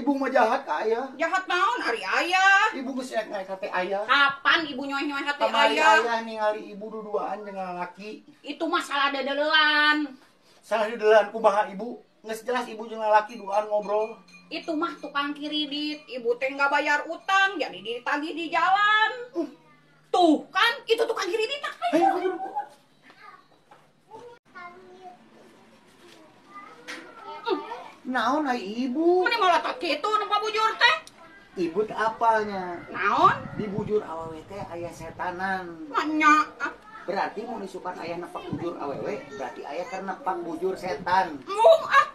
Ibu mah jahat ka ayah. Jahat naon ari ayah? Ibu geus naik hate ayah. Kapan ibu nyoeh-nyoeh hate Kamari ayah? Ayah ningali ibu duduaan jeung lalaki. Itu masalah dedelean. Salah dedelean kumaha ibu? Geus jelas ibu jeung lalaki duaan ngobrol. Itu mah tukang kredit, ibu teh nggak bayar utang, jadi ditagih di jalan. Tuh kan, itu tukang kredit. Ayo, naon ai ibu? Mana mau letak kitu nempa bujur teh? Ibu teh apalnya? Naon? Di bujur awewe teh aya setanan. Manya. Berarti mun isukan aya nepak bujur awewe, berarti aya keur nepak bujur setan. Mung ah.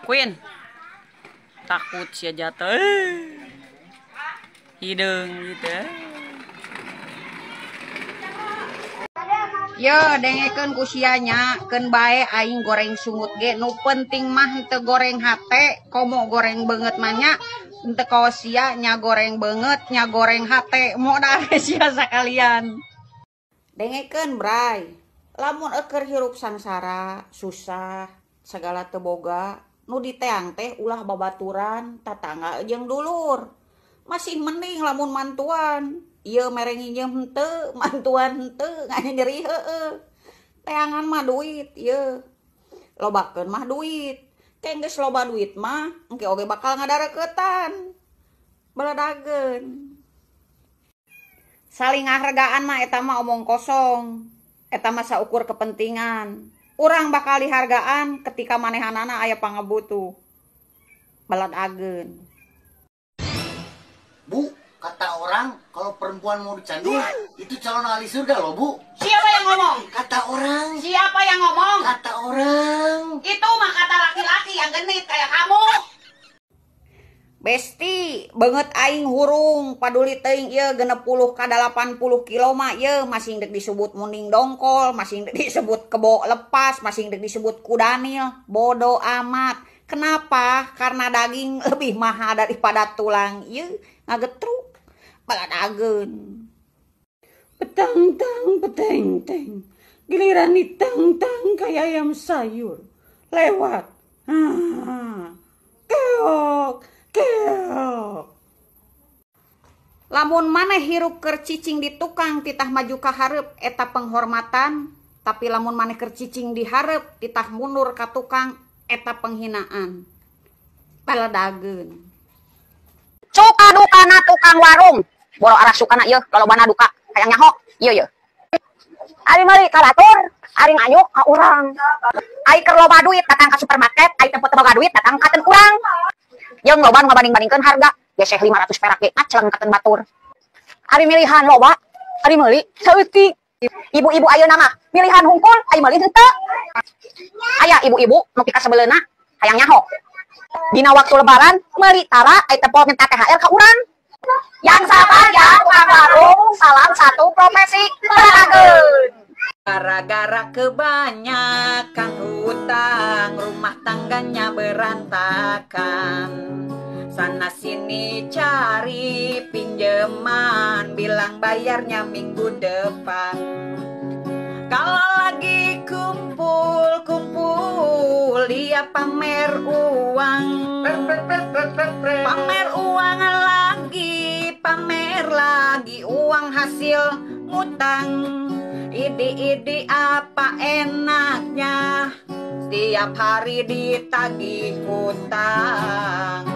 Queen. Takut sia jatuh. Hideung gitu. Yo dengekeun ku sia nya, keun bae aing goreng sungut ge nu penting mah henteu goreng hate, komo goreng beungeut mah nya, henteu kawas sia nya goreng beungeut, nya goreng hate, modal sia sakalian. Dengekeun bray, lamun eukeur hirup sangsara, susah, segala teu boga, nu diteang teh ulah babaturan, tatangga jeung dulur. Masih mending lamun mantuan. Ieu mere nginjem henteu, mantuan henteu, nganya nyeri heueuh. Teangan mah duit ieu. Lobakeun mah duit. Ke geus loba duit mah engke oge bakal ngadareukeutan. Baladageun. Saling ngahargaan mah eta mah omong kosong. Eta mah saukur kepentingan. Urang bakal dihargaan ketika manehanana aya pangabutuh. Baladageun. Bu, kata orang kalau perempuan mau dicandu itu calon ahli surga loh, Bu. Siapa yang ngomong? Kata orang. Siapa yang ngomong? Kata orang. Itu mah kata laki-laki yang genit kayak kamu. Besti, beungeut aing hurung, paduli teuing ieu 60 ka 80 kilo mah ieu masing deuk disebut munding dongkol, masing deuk disebut kebo lepas, masing deuk disebut kudanil, bodoh amat. Kenapa? Karena daging lebih mahal daripada tulang. Ieu ngagetruk. Baladageun. Petang-tang peteng-teng. Giliran ditang-tang kayak ayam sayur. Lewat. Ah, keok, keok. Lamun maneh hirup keur cicing di tukang titah maju ka hareup eta penghormatan, tapi lamun maneh keur cicing di hareup titah mundur ka tukang eta penghinaan. Baladageun. Suka dukana tukang warung. Boro arah sukana ieu lolobana duka hayang nyaho. Ieu ieu. Ari meuli ka batur, ari nganyuk ka urang. Ai keur loba duit datang ka supermarket, ai tempat boga duit datang ka ten urang. Jeung loba nu ngabanding-bandingkeun harga, geseh 500 perak ge ngaceleng ka ten batur. Ari milihan loba, ari meuli saeutik. Ibu-ibu ayeuna mah milihan hungkul, ai meuli henteu. Aya ibu-ibu nu pikasebeleuna hayang nyaho. Dina waktu lebaran meuli tara ai tempo minta THR ka urang. Yang sabar ya tukang warung, salam satu profesi. Berageun. Gara-gara kebanyakan hutang, rumah tangganya berantakan. Sana sini cari pinjaman, bilang bayarnya minggu depan. Kalau lagi kumpul-kumpul, dia pamer uang. Pamer uang lagi, pamer lagi uang hasil ngutang. Idi-idi apa enaknya, setiap hari ditagih hutang.